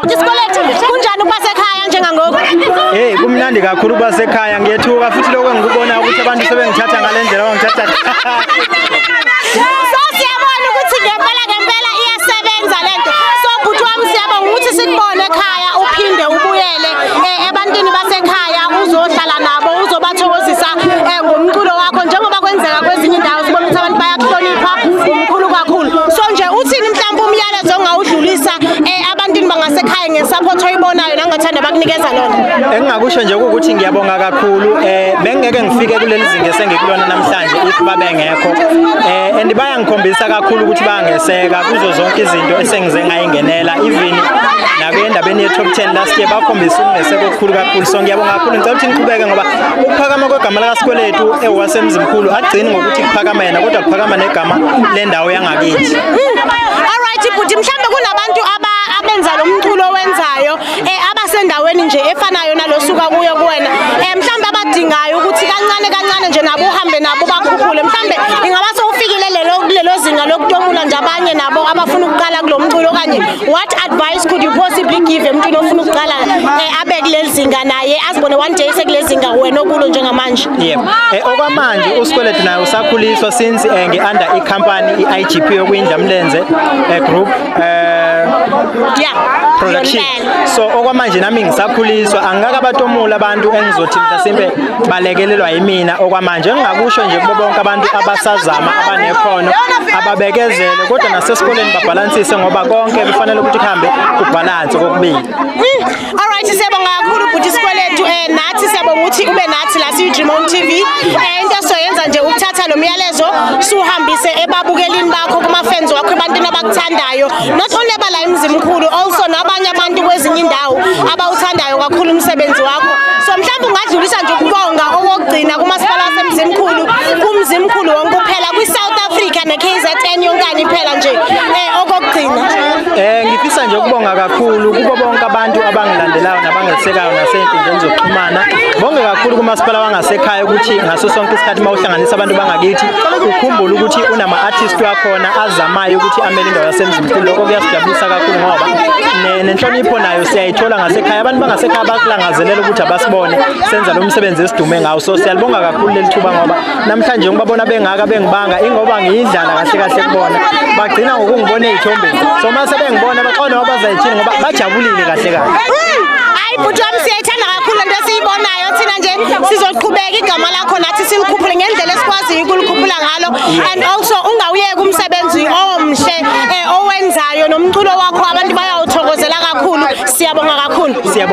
Isikweletu, kunjani ukuba sekhaya njengangoku? Hey, kumnandi kakhulu ukuba sekhaya. Ngiyethuka futhi lokho engikubona ukuthi abantu sebengithatha ngale ndlela abangithatha. So siyabona ukuthi ngempela ngempela iyasebenza lento. So bhuti wami, siyabonga ukuthi sikubone ekhaya, uphinde ubuyele ebantwini basekhaya, uzohlala nabo, uzobathokozisa ngomculo wakho njengoba kwenzeka kwezinye indawo. Sibona ukuthi abantu bayakuhlonipha, umkhulu kakhulu. So nje uthini mhlawumbe umyalezo ongawudlulisa abantwini bangasekhaya nge-support oyibonayo nangathanda bakunikeza lona? Engingakusho nje ukuthi ngiyabonga kakhulu. Bengeke ngifike kuleli zinga esengikulona namhlanje if babengekho. And bayangikhombisa kakhulu ukuthi bayangeseka kuzo zonke izinto esengize ngayingenela, even nakuyendabeni ye top 10 last year bakhombisa ukungeseka okukhulu kakhulu. So ngiyabonga kakhulu, ngicela ukuthi niqhubeke ngoba ukuphakama kwegama likaSikweletu ewasemzimkhulu agcini ngokuthi kuphakama yena, kodwa kuphakama negama lendawo yangakithi. Alright bhuti, mhlambe kunabantu abenza lo mculo owenzayo abasendaweni nje efanayo nalosuka kuyo kuwena, mhlambe abadingayo ukuthi kancane kancane nje nabo uhambe nabo bakhuphule. Mhlambe ingaba sewufikile lelo kulelo zinga lokutomula nje abanye nabo abafuna ukuqala kulo mculo, okanye what advice could you possibly give emntwini ofuna ukuqala abe kuleli zinga naye, azibone one day sekuleli zinga wena okulo njengamanje? Yebo. Okwamanje uSikweletu naye usakhuliswa since ngi-under i-company i-IGP yokuyindlamlenze group production. Yonela. So okwamanje nami ngisakhuliswa, angikakabatomula abantu engizothi mhlasimpe balekelelwa yimina okwamanje. Engingakusho nje kubo bonke abantu abasazama, abanekhono, ababekezele, kodwa nasesikoleni babhalansise, ngoba konke kufanele ukuthi kuhambe kubhalanse kokubili. Alright, siyabonga kakhulu bhuti Sikweletu. Nathi siyabonga ukuthi ube nathi la siyi Dream On TV. Into esizoyenza nje ukuthatha lo myalezo suhambise ebabukelini bakho, kuma fans wakho, ebantwini abakuthandayo, not only abala eMzimkhulu, also nabanye abantu kwezinye indawo abawuthandayo kakhulu umsebenzi wakho. So mhlawumbe ungadlulisa nje ukubonga okokugcina kumasipala waseMzimkhulu, kuMzimkhulu wonke kuphela, kwi-South Africa ne-KZN yonkana iphela nje, okokugcina. Ngifisa nje ukubonga kakhulu kubo bonke abantu abangilandelayo nabangesekayo nasey'nkundleni zokuxhumana. Bonke kakhulu kumasipala wangasekhaya ukuthi ngaso sonke isikhathi uma uhlanganisa abantu bangakithi ukhumbule ukuthi unama-artist wakhona azamayo ukuthi amele indawo yaseMzimkhulu. Lokho kuyasijabulisa kakhulu ngoba nenhlonipho nayo siyayithola ngasekhaya. Abantu bangasekhaya bakulangazelela ukuthi abasibone senza lo msebenzi esidume ngawo. So siyalibonga kakhulu leli thuba ngoba namhlanje ngibabona bengaka bengibanga ingoba ngiyidlala kahle kahle kubona. Bagcina ngokungibona ey'thombeni. So uma sebengibona baxona ngoba bazayithini ngoba bajabulile kahle kahle. Hayi bhuti wami, siyayithanda kakhulu lento esiyibonayo. Thina nje sizoqhubeka igama lakho nathi silikhuphule ngendlela esikwaziyo ukulikhuphula ngalo, and also ungawuyeki umsebenzi omhle owenzayo nomculo wakho, abantu bayawuthokozela kakhulu. Siyabonga kakhulu. Siyabonga.